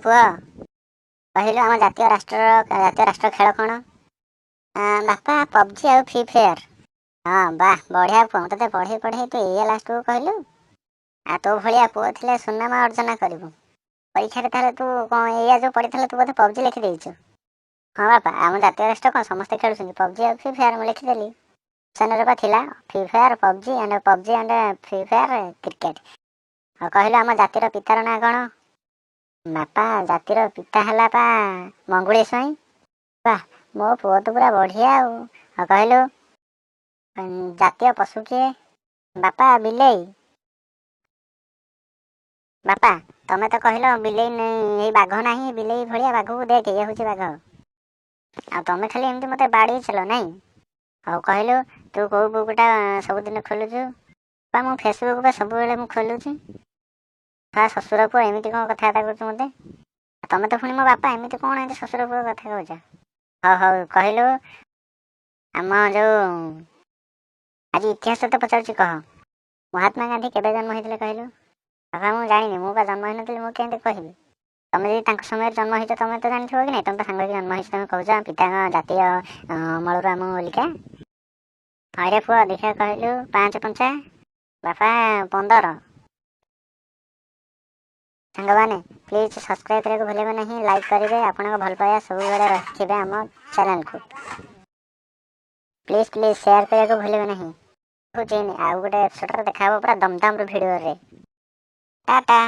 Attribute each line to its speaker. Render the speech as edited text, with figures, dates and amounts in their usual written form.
Speaker 1: ପୁଅ, କହିଲୁ, ଆମ ଜାତୀୟ ରାଷ୍ଟ୍ର ଖେଳ କ'ଣ? ବାପା, ପବଜି ଆଉ ଫ୍ରି ଫାୟାର। ହଁ, ବାহ, ବଢ଼ିଆ ପୁଅ। ମୁଁ ତୋତେ ପଢ଼େଇ ପଢ଼େଇ ତୁ ଏଇଆ ଲାଷ୍ଟକୁ କହିଲୁ। ଆଉ ତୋ ଭଳିଆ ପୁଅ ଥିଲେ ସୁନାମ ଅର୍ଜନ କରିବୁ। ପରୀକ୍ଷାରେ ତାହେଲେ ତୁ କ'ଣ ଏଇଆ ଯେଉଁ ପଢ଼ିଥିଲ, ତୁ ବୋଧେ ପବଜି ଲେଖିଦେଇଛୁ? ହଁ ବାପା, ଆମ ଜାତୀୟ ରାଷ୍ଟ୍ର କ'ଣ, ସମସ୍ତେ ଖେଳୁଛନ୍ତି ପବଜି ଆଉ ଫ୍ରି ଫାୟାର, ମୁଁ ଲେଖିଦେଲି। ଅପସନରେ ବା ଥିଲା free fire, PUBG and PUBG and free fire, cricket. ଆଉ କହିଲୁ, ଆମ ଜାତିର ପିତାର ନାଁ କ'ଣ? ବାପା, ଜାତିର ପିତା ହେଲା ପା ମଙ୍ଗୁଳି ସ୍ୱାଇଁ। ବାহ, ମୋ ପୁଅ ତ ପୁରା ବଢ଼ିଆ। ଆଉ କହିଲୁ, ଜାତୀୟ ପଶୁ କିଏ? ବାପା, ବିଲେଇ। ବାପା, ତମେ ତ କହିଲ ବିଲେଇ, ଏଇ ବାଘ ନାହିଁ, ବିଲେଇ ଭଳିଆ। ବାଘକୁ ଦେଖେ, ଇଏ ହେଉଛି ବାଘ। ଆଉ ତମେ ଖାଲି ଏମିତି ମୋତେ ବାଡ଼େଇଥିଲ ନାଇଁ? ହଉ, କହିଲୁ, ତୁ କେଉଁ ବୁକ୍ଟା ସବୁଦିନ ଖୋଲୁଛୁ? ବା, ମୁଁ ଫେସବୁକ୍ ବା ସବୁବେଳେ ମୁଁ ଖୋଲୁଛି। ତା ଶ୍ୱଶୁର ପୁଅ, ଏମିତି କ'ଣ କଥାବାର୍ତ୍ତା କରୁଛୁ ମୋତେ? ତମେ ତ ପୁଣି ମୋ ବାପା, ଏମିତି କ'ଣ ଏମିତି ଶ୍ୱଶୁର ପୁଅ କଥା କହୁଛ? ହଉ ହଉ, କହିଲୁ, ଆମ ଯେଉଁ ଆଜି ଇତିହାସ ତତେ ପଚାରୁଛି, କହ, ମହାତ୍ମା ଗାନ୍ଧୀ କେବେ ଜନ୍ମ ହେଇଥିଲେ କହିଲୁ? ବାପା, ମୁଁ ଜାଣିନି। ମୁଁ ବା ଜନ୍ମ ହେଇନଥିଲି, ମୁଁ କେମିତି କହିବି? ତମେ ଯଦି ତାଙ୍କ ସମୟରେ ଜନ୍ମ ହେଇଛ, ତମେ ତ ଜାଣିଥିବ କି ନାହିଁ? ତମେ ତ ସାଙ୍ଗ ହେଇକି ଜନ୍ମ ହେଇଛ। ତମେ କହୁଛ ପିତାଙ୍କ ଜାତୀୟ ଅମଳରୁ ଆମ ବୋଲିକା। ହଇରେ ପୁଅ, ଦେଖିବା, କହିଲୁ, 5 ପଞ୍ଚା? ବାପା, 15। ସାଙ୍ଗମାନେ, ପ୍ଲିଜ୍ ସବସ୍କ୍ରାଇବ୍ କରିବାକୁ ଭୁଲିବେ ନାହିଁ, ଲାଇକ୍ କରିବେ, ଆପଣଙ୍କ ଭଲ ପାଇବା ସବୁବେଳେ ରଖିବେ ଆମ ଚ୍ୟାନେଲକୁ। ପ୍ଲିଜ୍ ପ୍ଲିଜ୍ ସେୟାର କରିବାକୁ ଭୁଲିବେ ନାହିଁ। ରଖୁଛି, ଆଉ ଗୋଟେ ଏପିସୋଡ଼ରେ ଦେଖା ହେବ ପୁରା ଦମଦାମର ଭିଡ଼ିଓରେ। ଟାଟା।